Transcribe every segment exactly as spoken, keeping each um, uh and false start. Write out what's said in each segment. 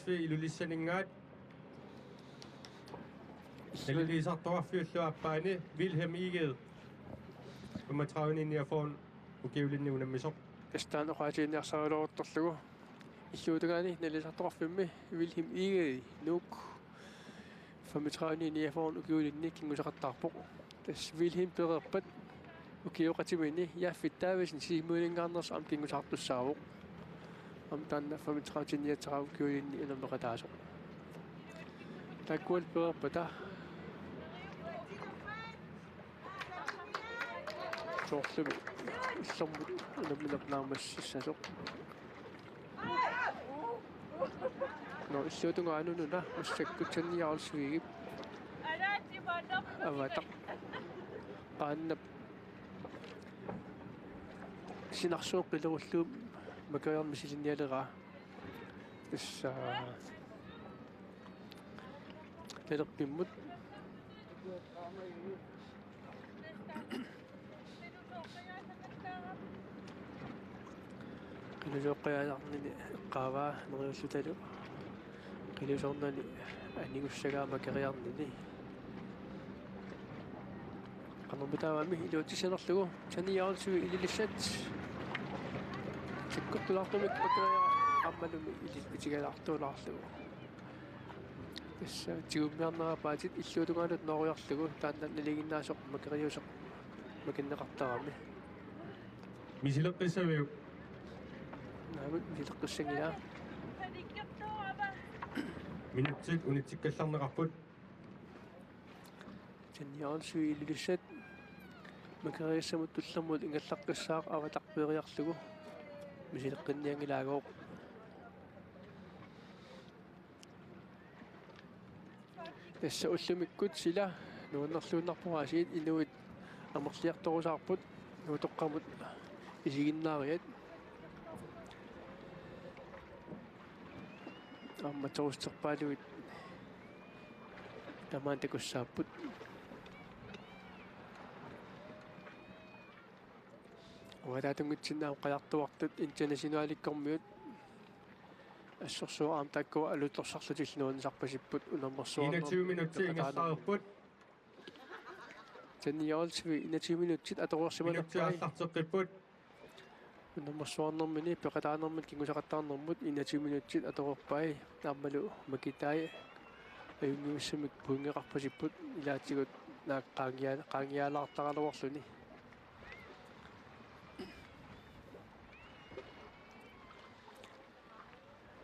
Ilulissaninngaat. Nalilersortoqarfiullu aappaani Wilhelm Egede. Femogtredive niogfyrre ukiulinni unammisoq. Tassa taanna oqaatigiinniarsariluaruttorlugu. Illuatungaani nalilersortoqarfimmi Wilhelm Egede Nuuk femogtredive niogfyrre ukiulinni kinguseqattaarpoq. Tassa Wilhelm pereerpat ukioqatimini Jaffit Davidsen Sisimiuninngaanneersoq aamma kingusaartussaavoq. Aamma taanna femogtredive niogtredive ukiulinni unammeqataasoq. Taakkualu pereerpata soorlumi illermut unammineq naammassissasoq. Nå, illuatungaanut una massakkut Tanja Olsvigip avataq qaannap sinarsuup qilerullugu makeriarneq misiliinialeraa. Tassa talerpimmut. Qilusooqqajaarnini eqqaavaa neriullutalu. Qilusoornani anigussagaa makeriarnini. Qanormitaavami iluatsissinerlugu Tanja Olsvig Ilulissat. Sakkortulaartumik makeriarluni aammalumi ili-, itigalaartuulaarlugu. Tassa tigummiarnerapaatit illuatungaanut nooriarlugu taanna nalinginnaasoq makeriusoq makinneqartarami. Misileqqissaviuk? Naamik, misileqqissanngilaa. Minutsit unitsikkallarneqarput. Tanja Olsvig Ilulissat makeriassamut tullermut ingerlaqqissaaq avataq peeriarlugu. Misileqqinnianngilaagooq. Tassa ullumikkut sila nuannerluinnarpoq aasiit inuit amerliartorusaarput Nuutoqqamut isiginnaariat. Aamma atuutserpaaluit tamaani takussaapput. Uangattaaq tunngitsinni aamma qajartuartut internationalikkormiut assorsuaq aamma taakkua alutorsarlutillu nuannisarpasipput unammersuarnermi. Enogtyve minutsit ingerlareerput. Tanja Olsvig enogtyve minutsit atoreersimanerpai. Minutsit aallarteqqipput. Unammersuarnermini peqataanermini kinguseqattaarnermut enogtyve minutsit atoreerpai. Aammalu makitai ajunngivissamik pointeqarpasipput ilaatigut naak qaangia-, qaangialaartaraluarluni.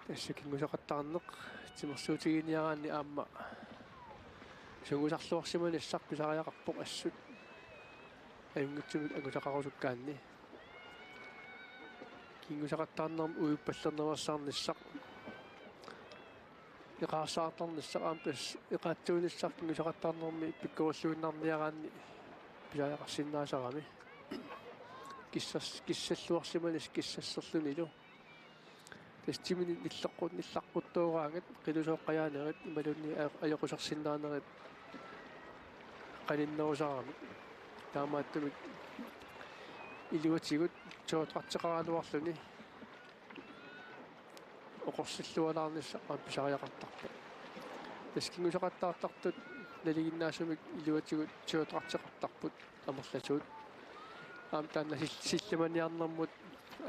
Tassa kinguseqattaarneq timersuutiginiaraanni aamma sungiusarluarsimanissaq pisariaqarpoq assut. Ajunngitsumik angusaqarusukkaanni. Kinguseqattaarnermi uippallernersaarnissaq. Eqaarsaartarnissaq aamma tassa eqaatsuunissaq kinguseqattaarnermi pikkorilluinnarniaraanni pisariaqarsinnaasarami. Kissas-, kissalluarsimanissaq kissasserlunilu. Tassa timini nilleqqut-, nilleqquttooraangat qilusooqqajaanerit imaluunniit ajo-, ajoqusersinnaanerit qaninnerusaramik. Taamaattumik iluatigut tiutarteqaraluarluni oqorsillualaarnissaq aamma pisariaqartarpoq. Tassa kinguseqattaartartut nalinginnaasumik iluatigut tiutarteqartarput amerlasuut. Aamma taanna sil-, sillimaniarnermut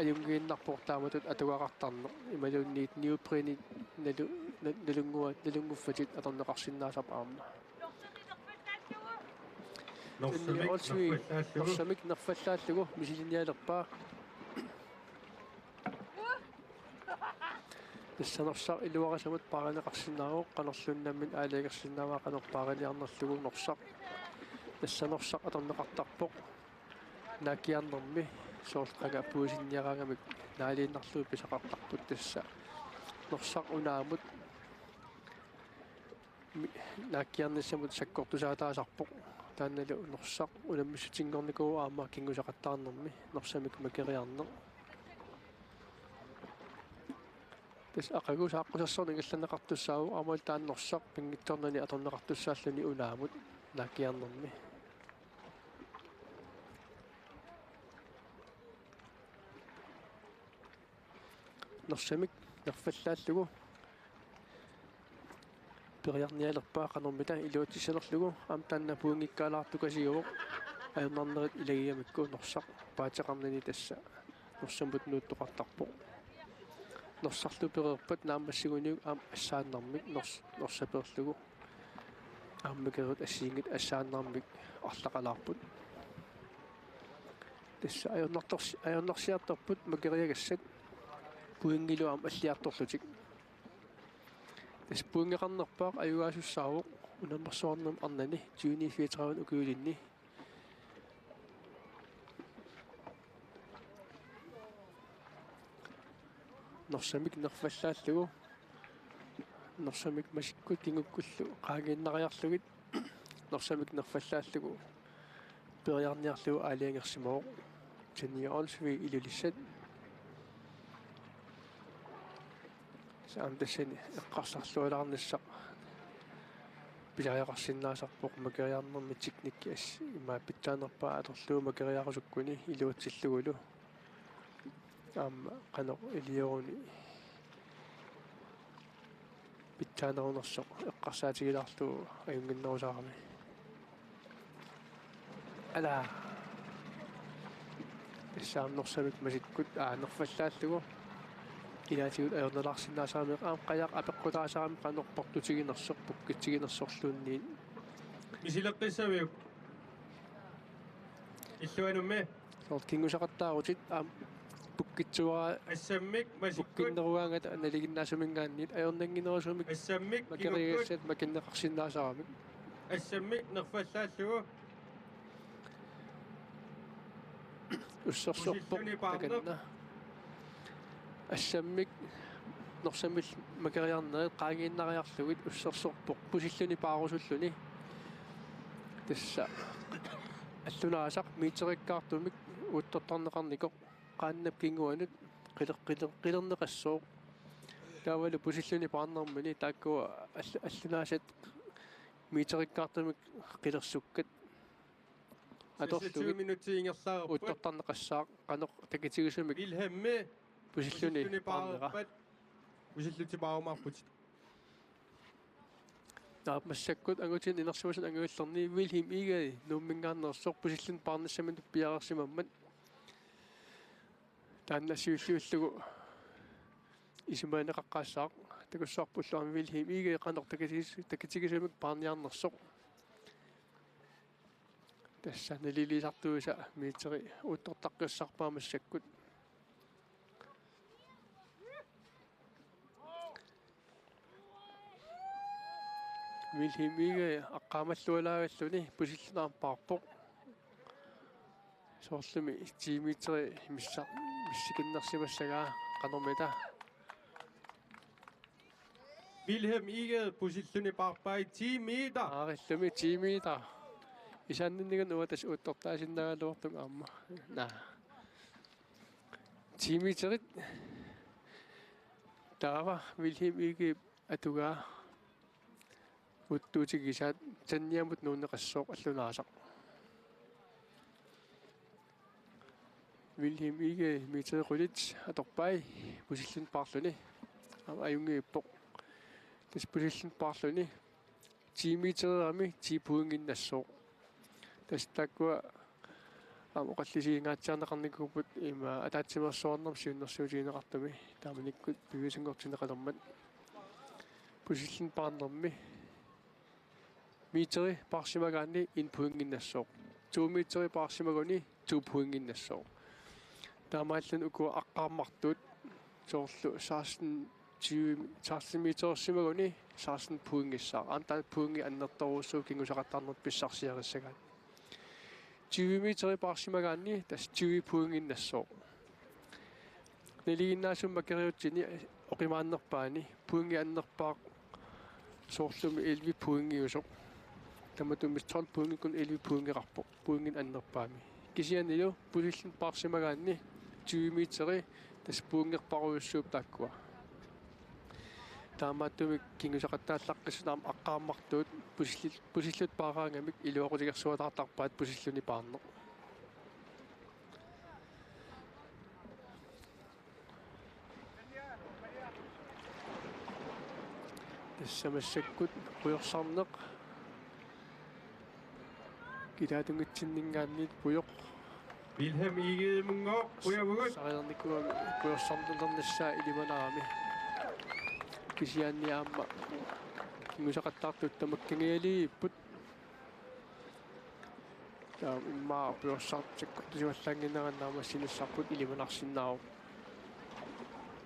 ajunngiinnarpoq taamatut atugaqartarneq. Imaluunniit neoprenit nalu-, na-, nalunngua-, nalunnguffatit atorneqarsinnaasarput aamma. Tanja Olsvig nerfallaallugu. Norsamik nerfallaallugu misiliinialerpaa. Tassa Norsaq iluarisamut paarineqarsinnaavoq, qanorluunniit nammineq aalajangersinnaavaa qanoq paariniarnerlugu Norsaq. Tassa Norsaq atorneqartarpoq. Naakkiarnermi soorlu qanga puisinniaraangamik naaliinnarlugu pisaqartarput tassa. Norsaq unaamut mi-, naakkiarnissamut sakkortusaataasarpoq. Taannalu Norsaq unammissutinngornikuuvoq aamma kinguseqattaarnermi Norsamik makeriarneq. Tassa aqagu saaqqusersorneq ingerlanneqartussaavoq aammalu taanna Norsaq pinngitsoornani atorneqartussaalluni unaamut naakkiarnermi. Norsamik nerfallaallugu Periarnialerpaa qanormita iluatsissanerlugu, aamma taanna pointikkaalaartukasiuvoq. Ajornarnerit ilagigamikku Norsaq paateqarnini tassa Norsamut nuuttoqartarpoq. Norsarlu pereerpat naammassiguniuk aamma assaannarmik Nors-, Norsapeerlugu. Aamma makeriut assigiinngitsut assaannarmik arlaqalaarput. Tassa ajornartors-, ajornarsiartorput makeriagassat pointilu aamma alliartorlutik. Tassa pointeqarnerpaaq ajugaasussaavoq unammersuarnermi arnani tyveni fireogtredive ukiulinni. Norsamik nerfallaallugu. Norsamik masikkut kingukkullu qaangiinnariarlugit. Norsamik nerfallaallugu periarniarlugu aalajangersimavoq Tanja Olsvig, Ilulissat. Aamma tassani eqqarsarlualaarnissaq pisariaqarsinnaasarpoq makeriarnermi teknikki as-, ima pitsaanerpaaq atorlugu makeriarusukkuni iluatsillugulu. Aamma qanoq ilioruni pitsaanerunersoq eqqarsaatigilaarlugu ajunnginnerusarami. Ala. Tassa aamma Norsamik masikkut, aa, nerfallaallugu. Ilaatigut ajornalaarsinnaasarami aamma qajaq apeqqutaasarami qanoq portutiginersoq, pukkitsiginersorluunniit. Misileqqissaviuk? Illuanummi. Soorlu kingusaqattaarutit aamma pukkitsuara-, assammik masikkut, pukkinnerugaangata nalinginnaasuminngaanniit ajornannginnerusumik, assammik makeriagassat kingukkut, makinneqarsinnaasaramik. Assammik nerfallaallugu. Ussersorpoq. Pusilluni paarneq. Takanna. Assammik Norsamillu makeriarnerit qaangiinnariarlugit ussersorpoq pusilluni paarusulluni. Tassa allunaasaq meterikkaartumik uuttortarneqarnikoq qaannap kinguanut qiler-, qiler-, qilerneqassooq. Taavalu pusilluni paarnermini taakkua all-, allunaasat meterikkaartumik qilersukkat atorlugit seksogtyve minutter ingerlareerpat uuttortarneqassaaq qanoq takitigisumik Vilhelmi pusilluni pusilluni paarnera. Paarerpat. Pusillutit paarumaarputit. Taava massakkut angutini inersimasuni angajullerni Vilhelm Egede Nuumminngaanneersoq pusilluni paarnissaminut piareersimammat. Taanna siulliullugu isumagineqaqqaassaaq, takussavarpullu aamma Vilhelm Egede qanoq takitigis-, takitigisumik paarniarnersoq. Tassa naliliisartuisa meteri uuttortaqqissarpaa massakkut. Vilhelm Egede aqqaamallualaagalluni pusilluni aamma paarpoq. Soorlumi ti meteri missa-, missikinnersimassagaa qanormita. Vilhelm Egede pusilluni paarpai ti meter. Aarillumi ti meter. Isaanninnigun uatas uuttortaasinnaagaluartunga aamma. Naa. Ti meterit. Taava Vilhelm Egede atugaa uuttuutigisaat Tanjamut nuunneqassooq allunaasaq. Vilhelm Egede meteri qulit atorpai pusilluni paarluni. Aamma ajunngivippoq. Tassa pusilluni paarluni ti metereerami ti pointinnassooq. Tassa taakkua aamma oqallisigingaatsiarneqarnikuupput ima ataatsimeersuarnermi siunnersuutigineqartumi taamanikkut piviusunngortinneqalermat. Pusilluni paarnermi meteri paarsimagaanni en pointinnassooq. To meteri paarsimaguni to pointinnassooq. Taamaalluni ukua aqqaarmartuut soorlu seksten, tyve, seksten meterersimaguni seksten pointissaaq. Aamma taanna pointit annertoorujussuupput kingusaqattaarnerup pissarsiarissagaanni. Tyve meteri paarsimagaanni tassa tyve pointinnassooq. Nalinginnaasumik makeriutsini oqimaannerpaani pointit annerpaaq soorlumi elleve pointiusoq. Tamatumi tolv pointikkut elleve pointeqarpoq pointit annerpaami. Kisiannilu pusilluni paarsimagaanni tyve meteri tassa pointerparujussuupput taakkua. Taamaattumik kingusaqattaallaqqissut aamma aqqaarmartuut pusillit-, pusillutik paaraangamik iluaqutigersuataartarpaat pusilluni paarneq. Tassa massakkut pujorsarneq. Kitaatungitsinninngaanniit pujoq. Vilhelm Egedemungooq pujavugut. Sariarnikuugami pujorsarnernissaa ilimanarami. Kisianni aamma kingusaqattaartut tamakkiingajalerput. Taava immaqa pujorsartut sakkortusivallaannginneranni naammassinissaat ilimanarsinnaavoq.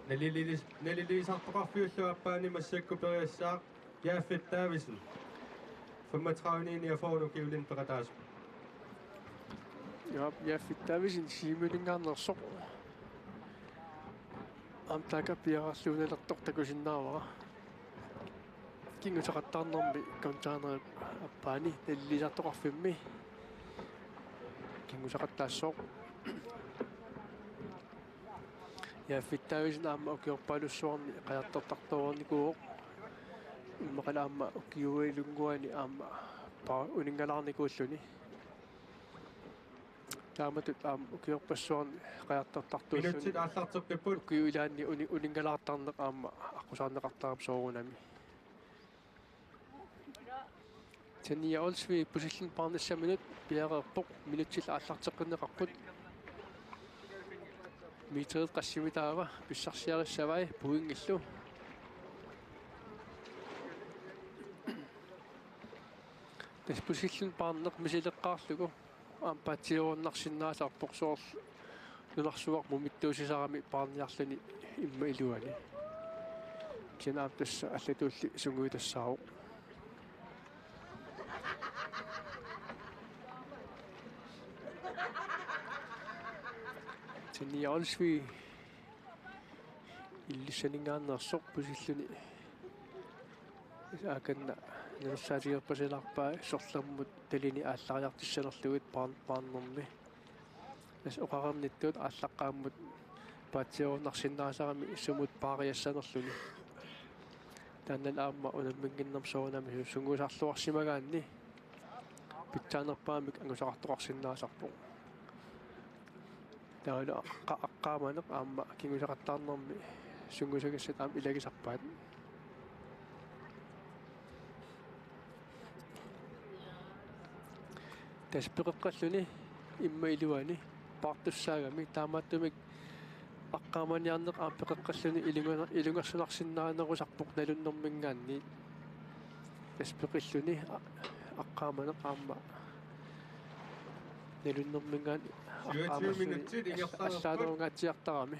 Naliliis-, naliliisartoqarfiullu aappaani massakkut periassaaq Jafet Davidsen. Femogtredive niogfyrre ukiulinni peqataasoq. Ja, Jafet Davidsen Sisimiuninngaanneersoq. Aamma taakku piareerluinnartoq takusinnaavara. Kingusaqattaarnermi counternerip aappaani naliliisartoqarfimmi. Kingusaqattaassaaq. Jafet Davidsen aamma ukiorpaalussuarni qajartortartoreernikuuvoq. Immaqalu aamma ukiuilunnguani aamma pa-, uninngalaarnikuulluni. Taamatut aamma ukiorpassuarni qajartortartuulluni. Minutsit aallarteqqipput. Ukiup ilaanni uni-, uninngalaartarneq aamma aqqusaarneqartarami soorunami. Tania Olsvig pusilluni paarnissaminut piareerpoq, minutsit aallarteqqinneqarput. Meterit qassit taava pissarsiarissavai pointillu. Tassa pusilluni paarneq misileqqaarlugu aamma paatsiveerunarsinnaasarpoq, soorlu nunarsuaq mumittuusisarami paarniarluni immaqa iluani. Kisianni aamma tassa allatulli sungiutassaavoq. Tania Olsvig Ilulissaninngaanneersoq pusilluni. Tassa aamma nalersaatigerpasilaarpaa sorlermut talini aallariartissanerlugit paar-, paarnermi. Tassa oqarnittut aallaqqaammut paatsiveerunarsinnaasarami sumut paariassanerluni. Taanna aamma unamminnginnermi soorunami sungiusarluarsimagaanni pitsaanerpaamik angusaqartoqarsinnaasarpoq. Taavalu aqqa-, aqqaamaneq aamma kingusaqattaarnermi sungiusagassat aamma ilagisarpaat. Tassa peqeqqalluni immaqa iluani paartussaagami, taamaattumik aqqaamaniarneq aamma peqeqqalluni ilunga-, ilungersunarsinnaanerusarpoq nalunnerminngaanniit. Tassa peqilluni a-, aqqaamaneq aamma nalunnerminngaanniit aqqaamalluni minutsit ingerlareerput. Allaanerungaatsiartarami.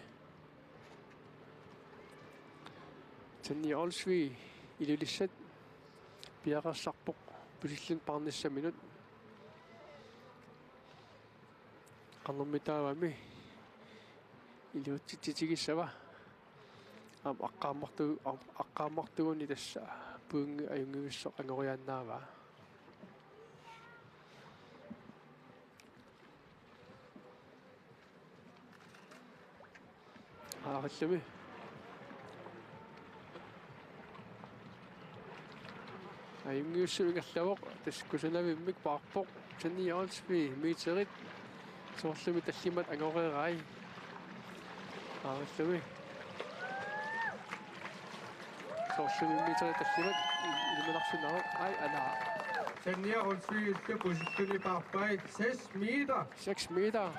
Tania Olsvig Ilulissat piareersarpoq pusilluni paarnissaminut. Qanummi taavami iluatsitsigissava. Aamma aqqaammartu-, aamma aqqaammartuguni tassa pointi ajunngivissoq angoriaannaavaa. Aarillumi. Ajunngivissoq ingerlavoq, tassa kusanavimmik paarpoq, Tania Olsvig, meterit soorlumi tallimat angoreerai. Aarillumi. Soorlumi meterit tallimat ilimanarsinnaavoq. Ai, ala. Tania Olsvigillu pusilluni paarpai seks meter. Seks meter.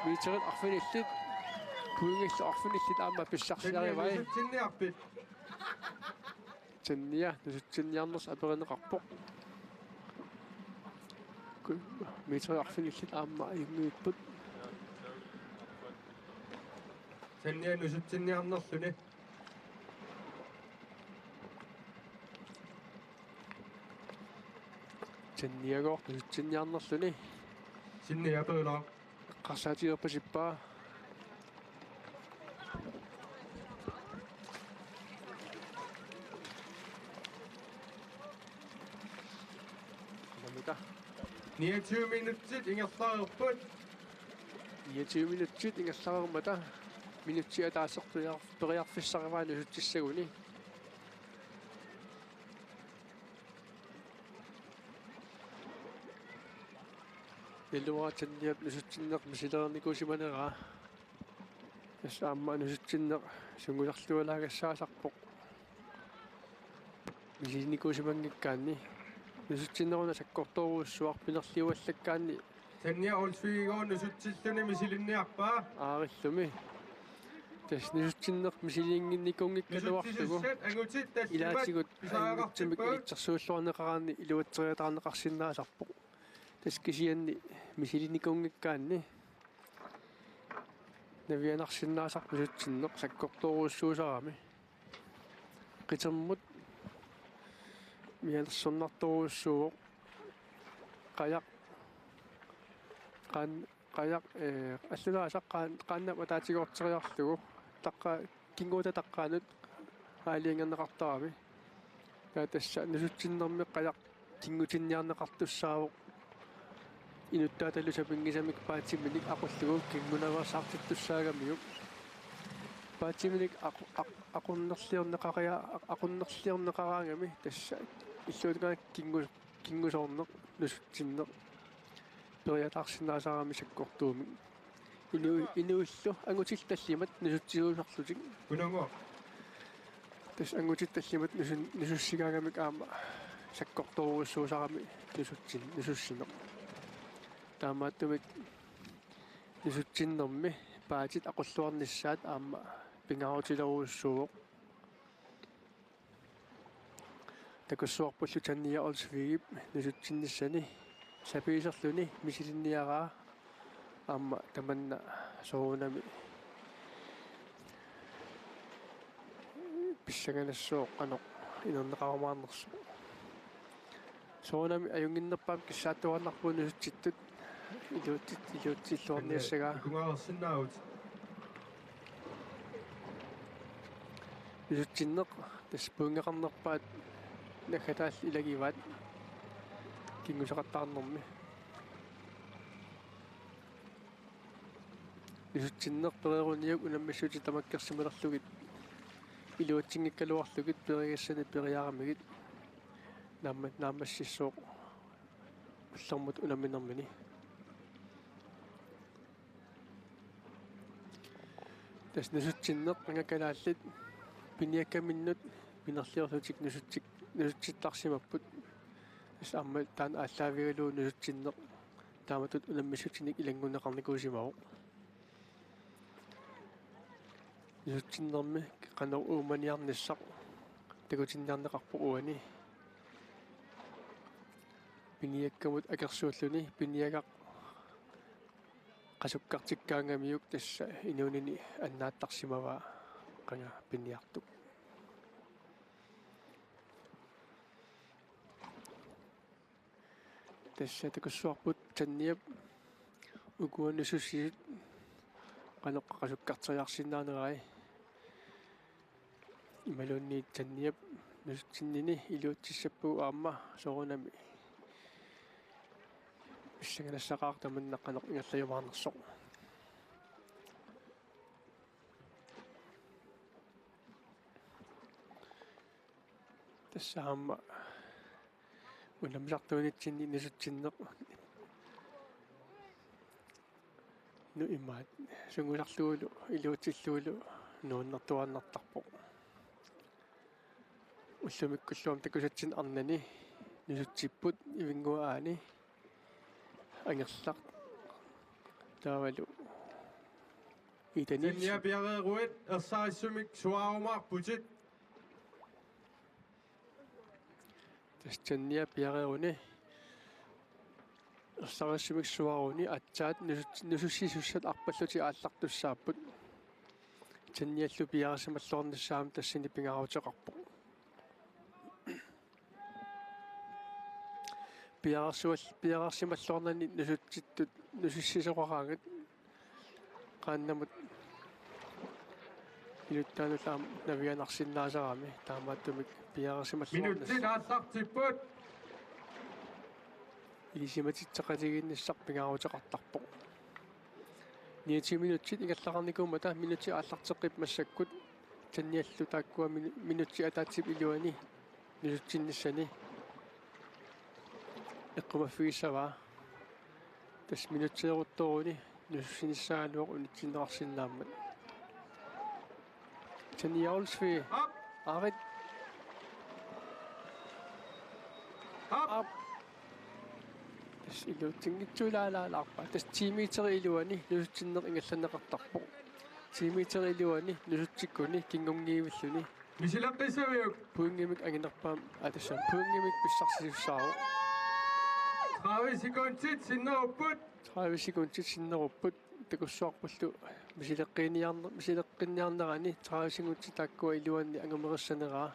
Meterit arfinillit. Pointillu arfinillit aamma pissarsiarivai. Tania, nusutsinniarpit? Tania nusutsinniarnersoq aperineqarpoq. Ku-, meterit arfinillit aamma ajunngivipput. Tania nusutsinniarnerluni. Taniagooq nusutsinniarnerluni. Tania aperilaaq. Eqqarsaatigerpasippaa. Namita. Niogtyve minutsit ingerlareerput. Niogtyve minutsit ingerlareermata. Minutsit ataaseq periar-, periarfissarivaa nusutsissaguni. Iluaatsinniap nusutsinneq misilereernikuusimaneraa. Tassa aamma nusutsinneq sungiusarlualaagassaasarpoq. misilinikuusimanngikkaanni nusutsinneruna sakkortoorujussuaq pinerliuallakkaanni. Tanja Olsvigigooq nusutsilluni misilinniarpaa. Aarillumi. Tassa nusutsinneq misilinnginnikuunngikkaluarlugu. Nusutsisussat angutit tallimat ilaatigut pisariaqartipput. Angutsimik ilitsersuulluarneqaraanni iluatseriataarneqarsinnaasarpoq. Tassa kisianni misilinikuunngikkaanni navianarsinnaasarpoq nusutsinneq sakkortoorujussuusarami. Qitermut mianersornartorujussuuvoq. Qajaq qaan-, qajaq, ee, allunaasaq qaan-, qaannap ataatigoorseriarlugu. Taqqaa-, kinnguuta taqqaanut aalajangerneqartarami. Taava tassa nusutsinnermi qajaq kinngutinniarneqartussaavoq. Inuttaatalu sapinngisamik paatsiminik aqullugu kinngunaveersaartittussaagamiuk. Paatsiminik aqu-, aqu-, aqunnerliorneqaria-, aqu-, aqunnerliorneqaraangami tassa illuatungaa kinngu-, kinngusoorneq nusutsinneq periataarsinnaasarami sakkortuumik. Inu-, inuillu angutillu tallimat nusutsisuusarlutik. Kunanguaq. Tassa angutit tallimat nusun-, nusussigaangamik aamma sakkortoorujussuusarami nusutsin-, nusussineq. Taamaattumik nusutsinnermi paatit aqulluarnissaat aamma pingaarutilerujussuuvoq. Takussuarpullu Tanja Olsvigip nusutsinnissani sapiiserluni misilinniaraa aamma tamanna soorunami pissanganassaaq qanoq inerneqarumaarnersoq. Soorunami ajunnginnerpaamik kissaattuaannarpugut nusutsittut iluatsit-, iluatsilluarniassagaa. Ikungaarsinnaavutit. Nusutsinneq tassa puinngeqarnerpaat naggataallu ilagivaat kinnguseqattaarnermi. Nusutsinneq pereeruniuk unammissutit tamakkersimalerlugit iluatsinngikkaluarlugit perigassanik periaramigit naamma-, naammassissooq ullermut unamminermini. Tassa nusutsinneq qanga kalaallit piniakkaminnut pinerliorlutik nusutsik-, nusutsittarsimapput. Tassa aamma taanna aallaavigalugu nusutsinneq taamatut unammissutinik ilanngunneqarnikuusimavoq. Nusutsinnermi qanoq uumaniarnissaq takutinniarneqarpoq uani. Piniakkamut akersuulluni piniagaq qasukkartikkaangamiuk tassa inuunini annaattarsimavaa qanga piniartup. Tassa takussuarput Tanjap ukua nusussisut qanoq qasukkarteriarsinnaanerai. Imaluunniit Tanjap nusutsinnini iluatsissappagu aamma soorunami pissanganassaqaaq tamanna qanoq ingerlajumaarnersoq. Tassa aamma unammisartuunitsinni nusutsinneq nu imaat sungusarlugulu iluatsillugulu nuannertuaannartarpoq. Ullumikkullu aamma takusatsinni arnani nusutsipput Ivinnguaq Aani, Angerlaq taavalu Ida Nielsen. Tanjap piareeruit ersarissumik suaarumaarputit. Tassa Tanjap piareeruni ersarissumik suaaruni aatsaat nusut-, nusussisussat arpallutik aallartussaapput. Tanjallu piareersimalluarnissaa aamma tassani pingaaruteqarpoq. Piareersual-, piareersimalluarnani nusutsittut nusussisoqaraangat qaannamut inuttaanullu aamma navianarsinnaasarami taamaattumik piareersimalluarnissaa. Minutsit aallartipput. Ilisimatitseqatigiinnissaq pingaaruteqartarpoq. Niogtyve minutsit ingerlaqarnikuummata minutsit aallarteqqipput massakkut Tanjallu taakkua minu-, minutsit ataatsip iluani nusutsinnissani eqqumaffigissavaa. Tassa minutseeruttoruni nusussinissaagaluaq unitsinneqarsinnaammat. Tanja Olsvig. Aarit. Op. Tassa iluatsinngitsoorlaalaarpaa. Tassa ti meter iluani nusutsinneq ingerlanneqartarpoq. Ti meter iluani nusutsikkuni kingunngivilluni. Misileqqissaviuk? Pointimik anginerpaamik, aa, tassa pointimik pissarsisussaavoq. Tredive sekundit sinnerupput. Tredive sekundit sinnerupput. Takussuarpullu misileqqinniarne-, misileqqinniarnerani tredive sekundit taakkua iluanni angumerissaneraa.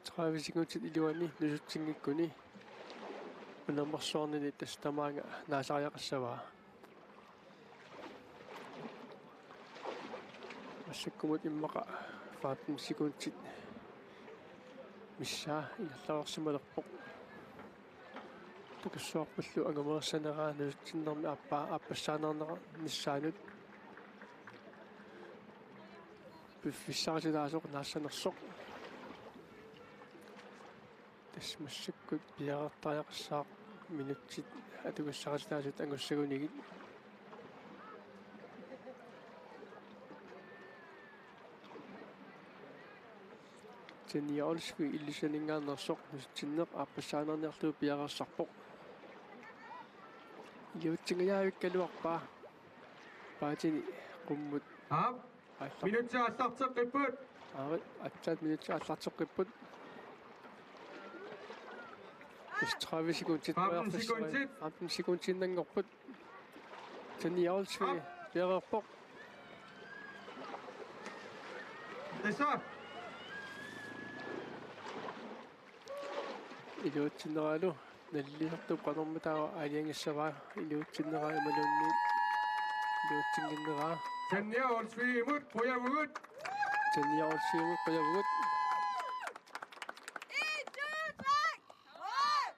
Tredive sekundit iluanni nusutsinngikkunik unammersuarnini tassa tamaanga naasariaqassavaa. Massakkumut immaqa femten sekundit missaa ingerlareersimalerpoq. Takussuarpullu angumerissaneraa nusutsinnermi aappaa-, aappassaaneernissaanut piffissaartitaasoq naassanersoq. Tassa massakkut piareertariaqassaaq minutsit atugassaqartitaasut angussagunigit. Tanja Olsvig Ilulissaninngaanneersoq nusutsinneq aappassaaneerniarlugu piareersarpoq. Iluatsingajavikkaluarpaa. Paatini qummut. Aap. Aallar-. Minutsit aallarteqqipput. Aap, aatsaat minutsit aallarteqqipput. Tassa tredive sekundit. Femten sekundit. Femten sekundinnanngorput. Tanja Olsvig. Aap. Piareerpoq. Tassa. Iluatsinneraalu naliliisartup qanormitaava aalajangissavaa, iluatsinneraa imaluunniit iluatsinnginneraa. Tanja Olsvigimut qujavugut. Tanja Olsvigimut qujavugut.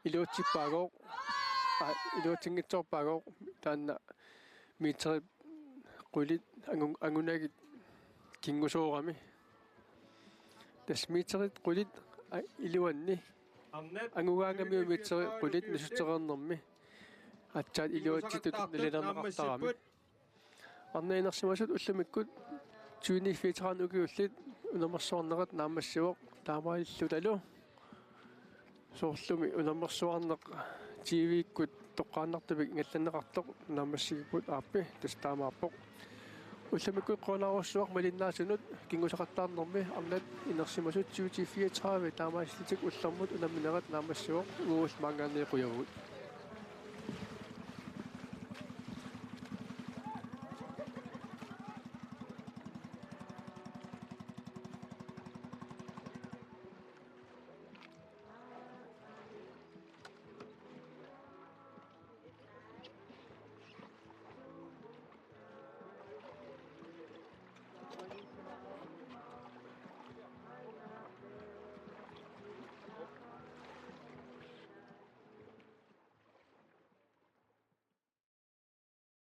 Iluatsippaagooq. Aa, iluatsinngitsoorpaagooq. Taanna meterit qulit angun-, angunagit kingusoorami. Tassa meterit qulit, a-, iluanni. Angugaangamiuk meterit qulit nusutsereernermi. Aatsaat iluatsitut nalilerneqartarami. Arnat inersimasut ullumikkut tyve niogfyrre ukiullit unammersuarnerat naammassivoq, taamaalillutalu soorlumi unammersuarneq T V-kkut toqqaannartumik ingerlanneqartoq naammassigipput aappi, tassa taamaappoq. Ullumikkut qujanarsuaq malinnaasunut kingusaqattaarnermi. Arnat inersimasut tyve til fireogtredive taamaalillutik ullormut unamminerat naammassivoq, uagullu maanngaanniit qujavugut.